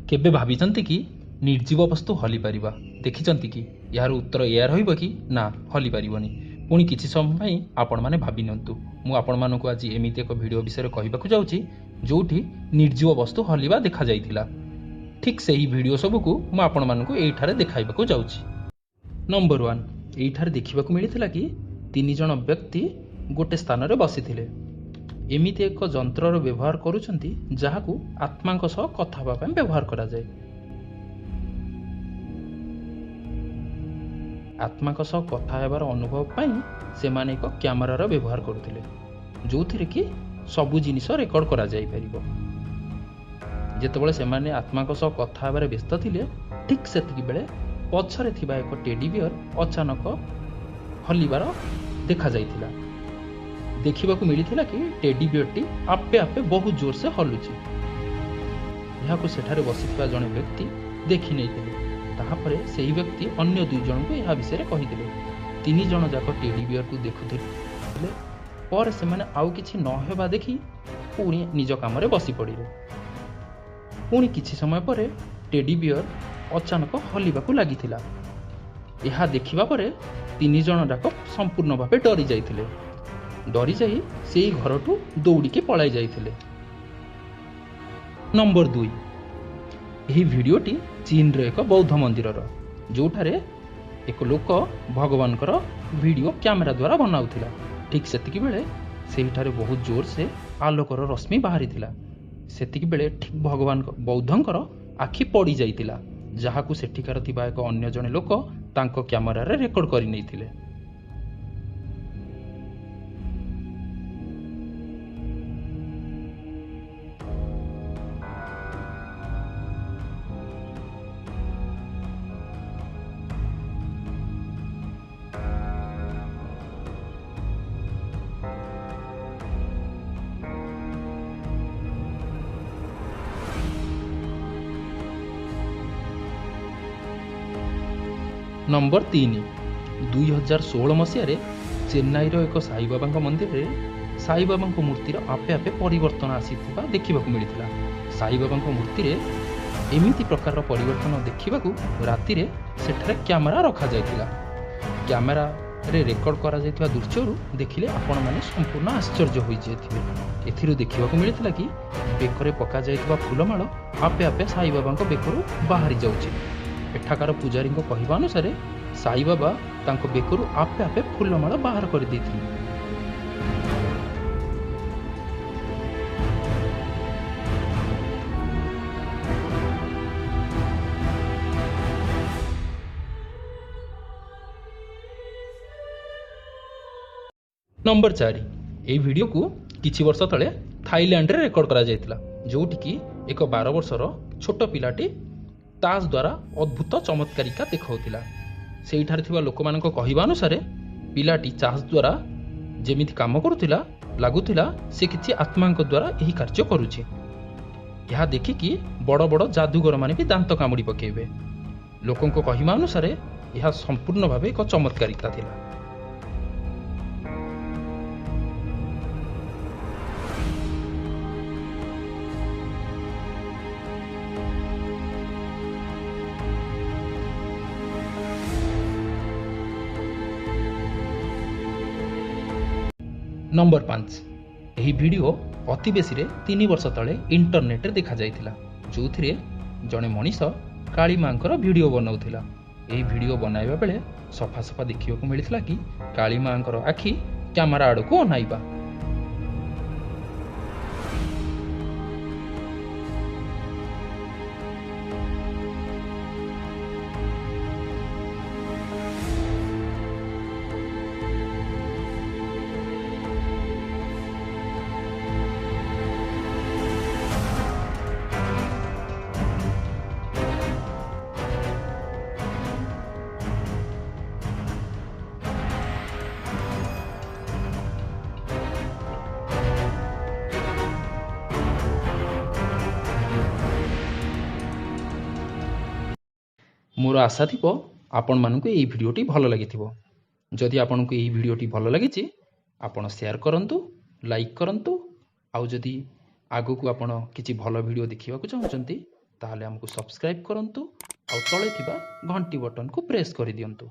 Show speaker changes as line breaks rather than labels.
କେବେ ଭାବିଛନ୍ତି କି ନିର୍ଜୀବ ବସ୍ତୁ ହଲିପାରିବା? ଦେଖିଛନ୍ତି କି? ଏହାର ଉତ୍ତର ଏୟା ରହିବ କି ନା, ହଲିପାରିବନି। ପୁଣି କିଛି ସମୟ ପାଇଁ ଆପଣମାନେ ଭାବି ନିଅନ୍ତୁ। ମୁଁ ଆପଣମାନଙ୍କୁ ଆଜି ଏମିତି ଏକ ଭିଡ଼ିଓ ବିଷୟରେ କହିବାକୁ ଯାଉଛି, ଯେଉଁଠି ନିର୍ଜୀବ ବସ୍ତୁ ହଲିବା ଦେଖାଯାଇଥିଲା। ଠିକ୍ ସେହି ଭିଡ଼ିଓ ସବୁକୁ ମୁଁ ଆପଣମାନଙ୍କୁ ଏଇଠାରେ ଦେଖାଇବାକୁ ଯାଉଛି। ନମ୍ବର 1, ଏଇଠାରେ ଦେଖିବାକୁ ମିଳିଥିଲା କି 3 ଜଣ ବ୍ୟକ୍ତି ଗୋଟେ ସ୍ଥାନରେ ବସିଥିଲେ। ଏମିତି ଏକ ଯନ୍ତ୍ରର ବ୍ୟବହାର କରୁଛନ୍ତି ଯାହାକୁ ଆତ୍ମାଙ୍କ ସହ କଥା ହେବା ପାଇଁ ବ୍ୟବହାର କରାଯାଏ। ଆତ୍ମାଙ୍କ ସହ କଥା ହେବାର ଅନୁଭବ ପାଇଁ ସେମାନେ ଏକ କ୍ୟାମେରାର ବ୍ୟବହାର କରୁଥିଲେ, ଯେଉଁଥିରେ କି ସବୁ ଜିନିଷ ରେକର୍ଡ କରାଯାଇପାରିବ। ଯେତେବେଳେ ସେମାନେ ଆତ୍ମାଙ୍କ ସହ କଥା ହେବାରେ ବ୍ୟସ୍ତ ଥିଲେ, ଠିକ୍ ସେତିକି ବେଳେ ପଛରେ ଥିବା ଏକ ଟେଡି ବିୟର ଅଚାନକ ହଲିବାର ଦେଖାଯାଇଥିଲା। ଦେଖିବାକୁ ମିଳିଥିଲା କି ଟେଡି ବିୟରଟି ଆପେ ଆପେ ବହୁତ ଜୋରସେ ହଲୁଛି। ଏହାକୁ ସେଠାରେ ବସିଥିବା ଜଣେ ବ୍ୟକ୍ତି ଦେଖି ନେଇଥିଲେ। ତାହାପରେ ସେହି ବ୍ୟକ୍ତି ଅନ୍ୟ 2 ଜଣଙ୍କୁ ଏହା ବିଷୟରେ କହିଥିଲେ। 3 ଜଣ ଯାକ ଟେଡି ବିୟରକୁ ଦେଖୁଥିଲେ। ପରେ ସେମାନେ ଆଉ କିଛି ନ ହେବା ଦେଖି ପୁଣି ନିଜ କାମରେ ବସି ପଡ଼ିଲେ। ପୁଣି କିଛି ସମୟ ପରେ ଟେଡି ବିୟର ଅଚାନକ ହଲିବାକୁ ଲାଗିଥିଲା। ଏହା ଦେଖିବା ପରେ 3 ଜଣ ଯାକ ସମ୍ପୂର୍ଣ୍ଣ ଭାବେ ଡରି ଯାଇଥିଲେ। ଡରିଯାଇ ସେଇ ଘରଠୁ ଦୌଡ଼ିକି ପଳାଇ ଯାଇଥିଲେ। ନମ୍ବର 2, ଏହି ଭିଡ଼ିଓଟି ଚୀନର ଏକ ବୌଦ୍ଧ ମନ୍ଦିରର, ଯେଉଁଠାରେ ଏକ ଲୋକ ଭଗବାନଙ୍କର ଭିଡ଼ିଓ କ୍ୟାମେରା ଦ୍ୱାରା ବନାଉଥିଲା। ଠିକ୍ ସେତିକି ବେଳେ ସେହିଠାରେ ବହୁତ ଜୋରସେ ଆଲୋକର ରଶ୍ମି ବାହାରିଥିଲା। ସେତିକି ବେଳେ ଠିକ୍ ଭଗବାନଙ୍କ ବୌଦ୍ଧଙ୍କର ଆଖି ପଡ଼ିଯାଇଥିଲା, ଯାହାକୁ ସେଠିକାର ଥିବା ଏକ ଅନ୍ୟ ଜଣେ ଲୋକ ତାଙ୍କ କ୍ୟାମେରାରେ ରେକର୍ଡ କରି ନେଇଥିଲେ। ନମ୍ବର 3, 2016 ମସିହାରେ ଚେନ୍ନାଇର ଏକ ସାଇବାବାଙ୍କ ମନ୍ଦିରରେ ସାଇବାବାଙ୍କ ମୂର୍ତ୍ତିର ଆପେ ଆପେ ପରିବର୍ତ୍ତନ ଆସିଥିବା ଦେଖିବାକୁ ମିଳିଥିଲା। ସାଇବାବାଙ୍କ ମୂର୍ତ୍ତିରେ ଏମିତି ପ୍ରକାରର ପରିବର୍ତ୍ତନ ଦେଖିବାକୁ ରାତିରେ ସେଠାରେ କ୍ୟାମେରା ରଖାଯାଇଥିଲା। କ୍ୟାମେରାରେ ରେକର୍ଡ କରାଯାଇଥିବା ଦୃଶ୍ୟରୁ ଦେଖିଲେ ଆପଣମାନେ ସମ୍ପୂର୍ଣ୍ଣ ଆଶ୍ଚର୍ଯ୍ୟ ହୋଇଯାଇଥିବେ। ଏଥିରୁ ଦେଖିବାକୁ ମିଳିଥିଲା କି ବେକରେ ପକାଯାଇଥିବା ଫୁଲମାଳ ଆପେ ଆପେ ସାଇବାବାଙ୍କ ବେକରୁ ବାହାରି ଯାଉଛି। ଏଠାକାର ପୂଜାରୀଙ୍କ କହିବା ଅନୁସାରେ ସାଇବାବା ତାଙ୍କ ବେକରୁ ଆପେ ଆପେ ଫୁଲମାଳ ବାହାର କରିଦେଇଥିଲେ। ନମ୍ବର 4, ଏହି ଭିଡ଼ିଓକୁ କିଛି ବର୍ଷ ତଳେ ଥାଇଲ୍ୟାଣ୍ଡରେ ରେକର୍ଡ କରାଯାଇଥିଲା, ଯେଉଁଠିକି ଏକ 12 ବର୍ଷର ଛୋଟ ପିଲାଟି ତାସ୍ ଦ୍ୱାରା ଅଦ୍ଭୁତ ଚମତ୍କାରିକା ଦେଖାଉଥିଲା। ସେଇଠାରେ ଥିବା ଲୋକମାନଙ୍କ କହିବା ଅନୁସାରେ ପିଲାଟି ତାସ୍ ଦ୍ୱାରା ଯେମିତି କାମ କରୁଥିଲା, ଲାଗୁଥିଲା ସେ କିଛି ଆତ୍ମାଙ୍କ ଦ୍ୱାରା ଏହି କାର୍ଯ୍ୟ କରୁଛି। ଏହା ଦେଖିକି ବଡ଼ ବଡ଼ ଯାଦୁଗରମାନେ ବି ଦାନ୍ତ କାମୁଡ଼ି ପକାଇବେ। ଲୋକଙ୍କ କହିବା ଅନୁସାରେ ଏହା ସମ୍ପୂର୍ଣ୍ଣ ଭାବେ ଏକ ଚମତ୍କାରିତା ଥିଲା। ନମ୍ବର 5, ଏହି ଭିଡ଼ିଓ ଅତି ବେଶୀରେ 3 ବର୍ଷ ତଳେ ଇଣ୍ଟରନେଟ୍ରେ ଦେଖାଯାଇଥିଲା, ଯେଉଁଥିରେ ଜଣେ ମଣିଷ କାଳୀ ମାଙ୍କର ଭିଡ଼ିଓ ବନାଉଥିଲା। ଏହି ଭିଡ଼ିଓ ବନାଇବା ବେଳେ ସଫା ସଫା ଦେଖିବାକୁ ମିଳିଥିଲା କି କାଳୀ ମାଙ୍କର ଆଖି କ୍ୟାମେରା ଆଡ଼କୁ ଅନାଇବା। ମୋର ଆଶା ଥିବ ଆପଣମାନଙ୍କୁ ଏହି ଭିଡ଼ିଓଟି ଭଲ ଲାଗିଥିବ। ଯଦି ଆପଣଙ୍କୁ ଏହି ଭିଡ଼ିଓଟି ଭଲ ଲାଗିଛି, ଆପଣ ସେୟାର କରନ୍ତୁ, ଲାଇକ୍ କରନ୍ତୁ। ଆଉ ଯଦି ଆଗକୁ ଆପଣ କିଛି ଭଲ ଭିଡ଼ିଓ ଦେଖିବାକୁ ଚାହୁଁଛନ୍ତି, ତାହେଲେ ଆମକୁ ସବସ୍କ୍ରାଇବ୍ କରନ୍ତୁ ଆଉ ତଳେ ଥିବା ଘଣ୍ଟି ବଟନକୁ ପ୍ରେସ୍ କରିଦିଅନ୍ତୁ।